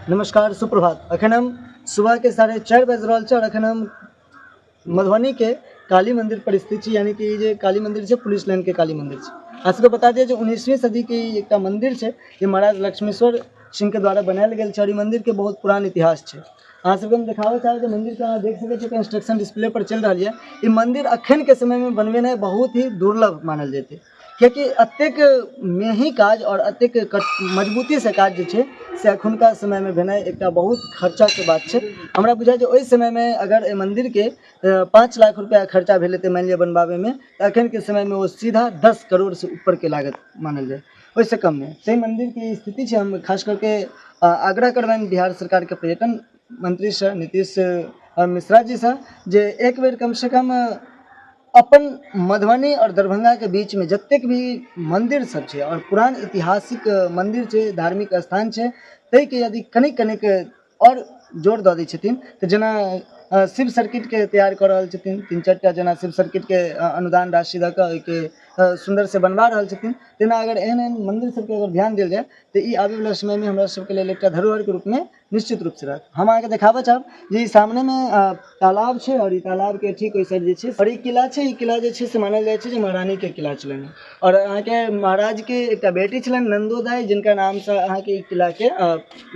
नमस्कार, सुप्रभात। अखन हम सुबह के 4:30 बाजि रहल छै और अखन हम मधुबनी के काली मंदिर पर स्थित छी, यानी कि ई जे काली मंदिर छै पुलिस लाइन के काली मंदिर छै। अहाँ सबके बता दिअ जे 19वीं सदी के ई एकटा मंदिर छै जे महाराज लक्ष्मेश्वर सिंह के द्वारा बनायल गेल छै और ई मंदिर के बहुत पुरान इतिहास छै। अहाँ सबके हम देखाबऽ चाहब जे मंदिर के अहाँ देख सकै छियै कंस्ट्रक्शन डिस्प्ले पर चलि रहल यऽ। ई मंदिर अखन के समय में बनबेनाइ बहुत ही दुर्लभ मानल जेतै, कियाकि एतेक मेही काज आओर एतेक मजबूतीसँ काज जे छै से एखुनका समयमे भेनाइ एकटा बहुत खर्चाके बात छै। हमरा बुझाइ जे ओहि समयमे अगर एहि मन्दिरके 5 लाख रुपैआ खर्चा भेल हेतै मानि लिअ बनबाबैमे, तऽ एखनके समयमे ओ सीधा 10 करोड़सँ ऊपरके लागत मानल जाय, ओहिसँ कम नहि। ताहि मन्दिरके स्थिति छै। हम खास करके आग्रह करबनि बिहार सरकारके पर्यटन मन्त्रीसँ नीतीश मिश्रा जीसँ जे एक बेर कमसँ कम अपन मधुबनी आओर दरभंगाके बीचमे जतेक भी मन्दिर सब छै आओर पुरान ऐतिहासिक मन्दिर छै, धार्मिक स्थान छै, ताहिके यदि कनिक कनिक आओर जोर दऽ दै छथिन तऽ जेना शिव सर्किटके तैयार कऽ रहल छथिन, 3-4 टा जेना शिव सर्किटके अनुदान राशि दऽ कऽ ओहिके सुन्दरसँ बनबा रहल छथिन, तेना अगर एहन एहन मन्दिर सबके अगर ध्यान देल जाय तऽ ई आबैवला समयमे हमरा सबके लेल एकटा धरोहरके रूपमे निश्चित रूपसँ रहत। हम अहाँके देखाबऽ चाहब जे ई सामनेमे तालाब छै आओर ई तालाबके ठीक ओहि साइड जे छै आओर ई किला छै। ई किला जे छै से मानल जाइ छै जे महारानीके किला छलनि आओर अहाँके महाराजके एकटा बेटी छलनि नन्दो दाइ, जिनका नामसँ अहाँके ई किलाके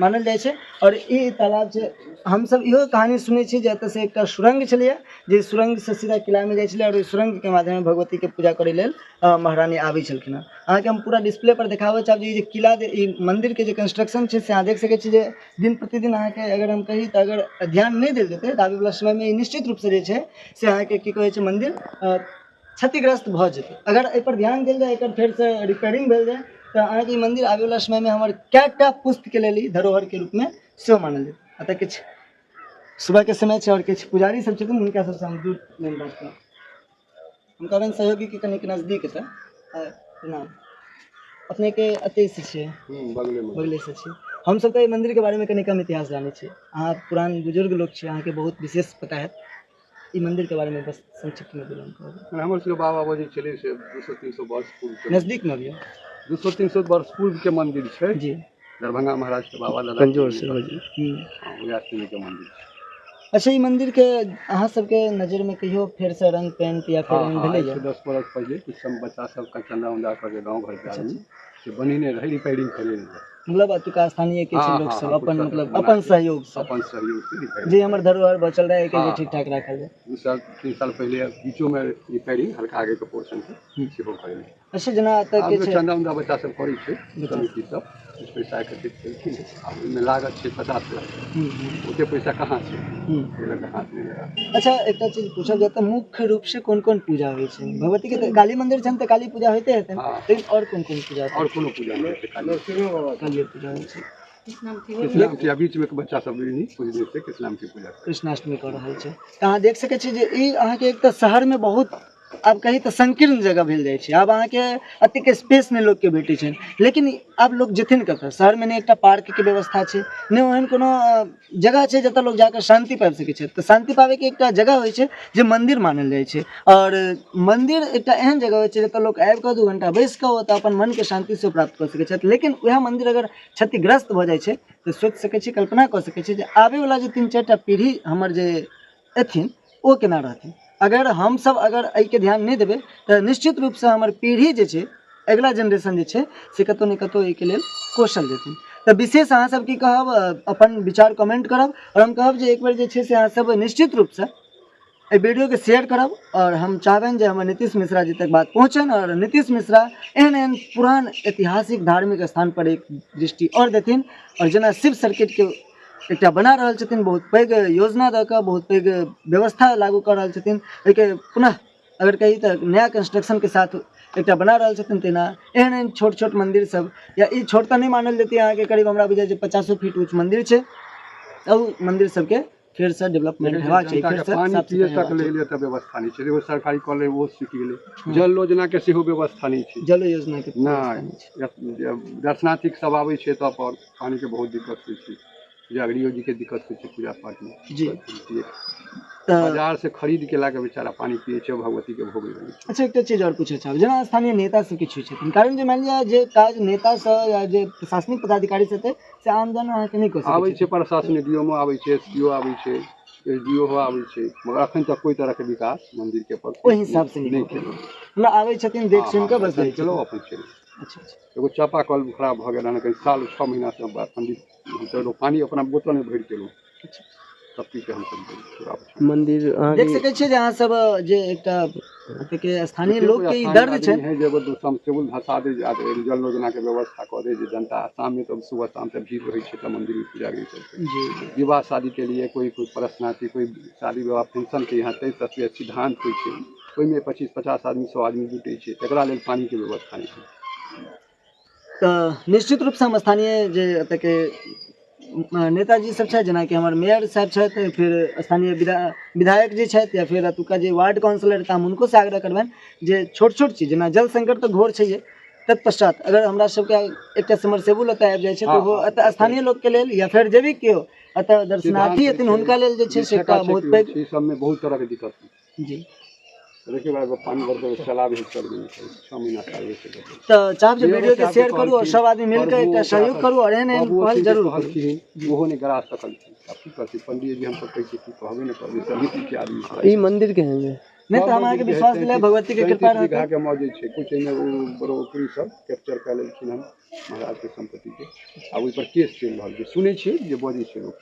मानल जाइ छै। आओर ई तालाब छै, हमसब इहो कहानी सुनै छी जे एतऽसँ एकटा सुरङ्ग छलैए जे सुरङ्गसँ सीधा किलामे जाइ छलै आओर ओहि सुरङ्गके माध्यममे भगवतीके पूजा करै लेल महारानी आबै छलखिन हँ। अहाँके हम पूरा डिस्प्ले पर देखाबऽ चाहब जे ई जे किला जे ई मन्दिरके जे कंस्ट्रक्शन छै से अहाँ देख सकै छी जे दिन प्रतिदिन अहाँके अगर हम कही तऽ अगर ध्यान नहि देल जेतै तऽ आबैवला समयमे ई निश्चित रूपसँ जे छै से अहाँके की कहै छै मन्दिर क्षतिग्रस्त भऽ जेतै। अगर एहिपर ध्यान देल जाय, एकर फेरसँ रिपेयरिंग भेल जाय तऽ अहाँके ई मन्दिर आबैवला समयमे हमर कएटा पुस्तके लेल ई धरोहरके रूपमे सेहो मानल जेतै। एतऽ किछु सुबहके समय छै आओर किछु पुजारी सब छथिन, हुनका सबसँ हम दूर नहि बात करब। हम कहबनि सहयोगीके कनिक नजदीक एतऽ। प्रणाम, अपनेके एतहिसँ छियै? बगलेमे। बगलेसँ छियै। हमसब तऽ एहि मन्दिरके बारेमे कनि कम इतिहास जानै छी, अहाँ पुरान बुजुर्ग लोक छियै, अहाँके बहुत विशेष पता हैत ई मन्दिरके बारेमे, बस संक्षिप्तमे विवरण कहब। हमर सबके बाबा बजै छलै से 200-300 वर्ष पूर्वके, नजदीकमे अबियौ। 200-300 वर्ष पूर्वके मन्दिर छै जी। दरभंगा महाराजके बाबा दादा कमजोर से हो जी। वएह समयके मन्दिर छै। अच्छा, ई मन्दिरके अहाँ सबके नजरिमे कहियो फेरसँ रंग पेंट या फेर एहन भेलैए? 10 बरस पहिले किछु सब बच्चा सबके चन्दा उन्दा करके गाँव घरके आदमी से बनेने रहै, रिपेयरिंग करेने रहै। मतलब एतुका स्थानीय के छै लोक सब अपन मतलब अपन सहयोग से, अपन सहयोग से रिपेयरिंग, जे हमर धरोहर बचल रहै के जे ठीक ठाक राखल जाय। 2 साल 3 साल पहिले बीचोमे रिपेयरिंग हल्का आगेके पोर्शनके सेहो करेने। अच्छा, जेना एतऽ के छै चन्दा उन्दा बच्चा सब करै छै, समिति सब किछु पैसा एकत्रित केलखिन। आब ओहिमे लागत छै 50 लाख, ओते पैसा कहाँ छै, ओहि लऽ कऽ हाथ नहि लगा। अच्छा, एकटा चीज पूछल जाय तऽ मुख्य रूप से कोन कोन पूजा होइ छै भगवती के? तऽ काली मंदिर छनि तऽ काली पूजा होइते हेतनि, लेकिन आओर कोन कोन पूजा? आओर कोनो पूजा नहि होइ छै, काली कालिए पूजा होइ छै। कृष्णाष्टमी बीचमे बच्चा सब पूजने छै, कृष्णाष्टमी पूजा कृष्णाष्टमी कऽ रहल छै। तऽ अहाँ देख सकै छी जे ई अहाँके एक तऽ शहरमे बहुत आब कही तऽ संकीर्ण जगह भेल जाइ छै, आब अहाँके एतेक स्पेस नहि लोकके भेटै छनि, लेकिन आब लोक जेथिन कतऽ? शहरमे नहि एकटा पार्कके व्यवस्था छै, नहि ओहन कोनो जगह छै जतऽ लोक जाकऽ शान्ति पाबि सकै छै। तऽ शान्ति पाबैके एकटा जगह होइ छै जे मन्दिर मानल जाइ छै, आओर मन्दिर एकटा एहन जगह होइ छै जतऽ लोक आबिकऽ 2 घण्टा बैसिकऽ ओतऽ अपन मनके शान्ति सेहो प्राप्त कऽ सकै छथि। लेकिन वएह मन्दिर अगर क्षतिग्रस्त भऽ जाइ छै तऽ सोचि सकै छी, कल्पना कऽ सकै छी जे आबैवला जे 3-4 टा पीढ़ी हमर जे एथिन ओ केना रहथिन। अगर हमसब अगर एहिके ध्यान नहि देबै तऽ निश्चित रूपसँ हमर पीढ़ी जे छै, अगिला जेनरेशन जे छै से कतहु ने कतहु एहिके लेल कोसल जेथिन। तऽ विशेष अहाँ सब की कहब, अपन विचार कमेंट करब, आओर हम कहब जे एक बेर जे छै से अहाँ सब निश्चित रूपसँ एहि वीडियोके शेयर करब, आओर हम चाहबनि जे हमर नीतीश मिश्रा जी तक बात पहुँचनि आओर नीतीश मिश्रा एहन एहन पुरान ऐतिहासिक धार्मिक स्थान पर एक दृष्टि आओर देथिन। आओर जेना शिव सर्किटके एकटा बना रहल छथिन, बहुत पैघ योजना दऽ कऽ बहुत पैघ व्यवस्था लागू कऽ रहल छथिन, ओहिके पुनः अगर कही तऽ नया कंस्ट्रक्शनके साथ एकटा बना रहल छथिन, तहिना एहन एहन छोट छोट मन्दिर सब, या ई छोट तऽ नहि मानल जेतै, अहाँके करीब हमरा बुझाइ छै 50 फीट ऊँच मन्दिर छै, ओ मन्दिर सबके फेरसँ डेवलपमेंट हेबाक चाही, फेरसँ पानि साफ पिए सफाइ तक हेबाक चाही। लेल एतऽ व्यवस्था नहि छै। एगो सरकारी कल ओहो सुखि गेलै, जल योजनाके सेहो व्यवस्था नहि छै। जल योजनाके व्यवस्था नहि छै। दर्शनार्थी सब आबै छै एतऽ पर पानिके बहुत दिक्कत होइ छै, जगरियो जीके दिक्कत होइ छै पूजा पाठमे जी। तऽ बाजार से खरीद के लाके बेचारा पानि पियै छै, भगवती के भोग लगै छै। अच्छा, एकटा चीज आओर पूछै चाहब, जेना स्थानीय नेता सब किछु छथिन, कारण जे मानि लिअ जे काज नेतासँ या जे प्रशासनिक पदाधिकारी से हेतै से आमजन अहाँके नहि कऽ सकै। आबै छै प्रशासन, डी ओ आबै छै, एस पी ओ आबै छै, एस डी ओ आबै छै, मगर अखन तक कोइ तरहके विकास मन्दिरके पर ओहि हिसाबसँ नहि केलहुँ। हमरा आबै छथिन, देख सुनि कऽ बस जाइ। केलहुँ, अपन चलि। अच्छा अच्छा। एगो चापा कल खराब भऽ गेल हन कहीं साल 6 महीनासँ, पंडित हमसब पानि अपना बोतलमे भरि केलहुँ। अच्छा। तब पी के हमसब मंदिर देख सकै छियै जे अहाँ सब जे एकटा एतऽके स्थानीय लोकके ई दर्द छै है जे एगो समसेबुल धसा दे, जल योजना के व्यवस्था कऽ दे, जे जनता शाम में तो सुबह शाम तक भीड़ रहै छै तऽ मंदिर में पूजा के चलते। जी। विवाह शादी के लिए कोई कोई प्रश्नार्थी, कोई शादी विवाह फंक्शन के यहाँ 23 सिद्धांत होइ छै, ओहिमे 25 50 आदमी 100 आदमी जुटै छै, तकरा लेल पानिके व्यवस्था नहि छै। तऽ निश्चित रूपसँ हम स्थानीय जे एतऽके नेताजी सब छथि, जेनाकि हमर मेयर साहब छथि, फिर स्थानीय विधायक जी छथि, या फिर एतुका जे वार्ड काउंसिलर, तऽ हम हुनको से आग्रह करबनि जे छोट छोट चीज, जेना जल संकट तऽ घोर छैहे, तत्पश्चात अगर हमरा सबके एकटा समरसेबुल एतऽ आबि जाइ छै तऽ ओहो एतऽ स्थानीय लोकके लेल या फेर जे भी केओ एतऽ दर्शनार्थी हेथिन हुनका लेल जे छै से एकटा बहुत पैघ। ई सबमे बहुत तरहके दिक्कत होइ छै। जी। देखियौ, पानि बरसै सैलाब ही चल गेल, 6 महीना साल होइ छै। तऽ चाहब जे वीडियो के शेयर करू आओर सब आदमी मिलके एकटा सहयोग करू आओर एहन एहन पहल जरूर करू। कहलखिन, ओहो नहि गरा सकलखिन। आब की करथिन पंडित जी? हमसब कहै छियै की कहबे नहि करबै, समितिके आदमी सब। ई मंदिर केहन है? नहि तऽ हम अहाँके विश्वास दिलायब, भगवतीके कृपा 37 बीघा रहतै। के मौजे छै, कुछ एहिमे ओ ब्रोकरी सब कैप्चर कऽ लेलखिन हन महाराजके सम्पत्तिके। आ ओहि पर केस चलि रहल छै, सुनै छियै जे बजै छै लोक।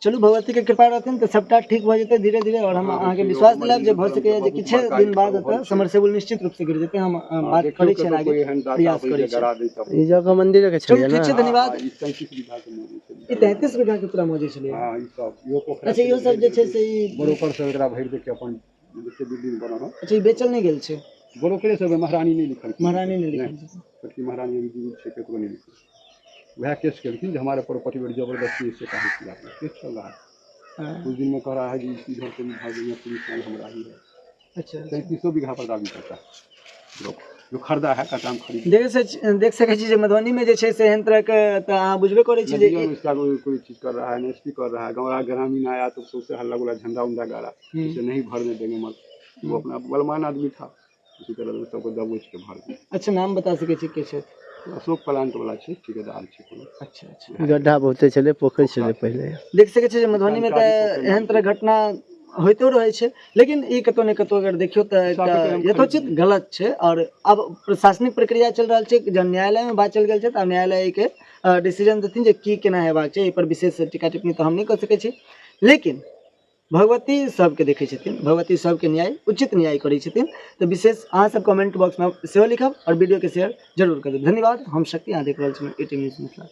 चलू, भगवतीके कृपा रहथिन तऽ सबटा ठीक भऽ जेतै धीरे धीरे। आओर हम अहाँके विश्वास दिलायब जे भऽ सकैए जे किछे दिन बाद एतऽ समरसेबुल निश्चित रूपसँ गिर जेतै। हम बात करै छियनि, आगे प्रयास करै छियै। ई जगह मंदिर के चलू छलियै ठीक ने? छै, धन्यवाद। ई 33 बीघा के मौजे छै। ई 33 बीघा के पूरा मौजे छलियै? हँ, ई सब इहो पोखरा। अच्छा, इहो सब जे छै से ई ब्रोकर सब एकरा भरि दे के अपन जते बिल्डिंग बनल हन। अच्छा, ई बेचल नहि गेल छै? ब्रोकरे सब, महारानी नहि लिखल। महारानी नहि लिखल छै? छोटकी महारानी अभी जीवित छै, ककरो नहीं लिखल। वह केस केलखिन जे हमारे प्रॉपर्टी पर जबरदस्ती ऐसे काहे किया आपने? केस चल रहा है। कुछ दिन में कह रहा है कि इधर से भी भाग गई, पुलिस आई, हमरा ही है। अच्छा। 33 बीघा पर दावी करता है लोग जो खरीदा है, कटाम खरीद। देख सकै छी जे मधुबनीमे जे छै से एहन तरहके तऽ अहाँ बुझबे करै छी जे नदियों में इसका कोई कोई चीज कर रहा है, एन कर रहा है। गाँव ग्रामीण आया तो सबसे हल्ला गुला झंडा उंडा गाड़ा, इसे नहीं भरने देंगे। मत वो अपना बलमान आदमी था, उसी तरह सबको दबोच के भर दिया। अच्छा, नाम बता सकै छी के छथि? अशोक प्लांट वाला छै, ठेकेदार छै कोनो। अच्छा अच्छा। गड्ढा बहुते छलै, पोखरि छलै पहिले। देख सकै छी जे मधुबनीमे तऽ एहन तरह घटना होइतो रहै छै, लेकिन ई कतहु ने कतहु अगर देखियौ तऽ एकटा यथोचित गलत छै। आओर आब प्रशासनिक प्रक्रिया चलि रहल छै, जहन न्यायालयमे बात चलि गेल छै तऽ आब न्यायालय एहिके डिसीजन देथिन जे की केना हेबाक छै। एहिपर विशेष टीका टिप्पणी तऽ हम नहि कऽ सकै छी, लेकिन भगवती सबके देखै छथिन, भगवती सबके न्याय, उचित न्याय करै छथिन। तऽ विशेष अहाँ सब कमेंट बॉक्समे सेहो लिखब आओर वीडियोके शेयर जरूर करब। धन्यवाद। हम शक्ति, अहाँ देख रहल छी एटी न्यूज़ मिथिला।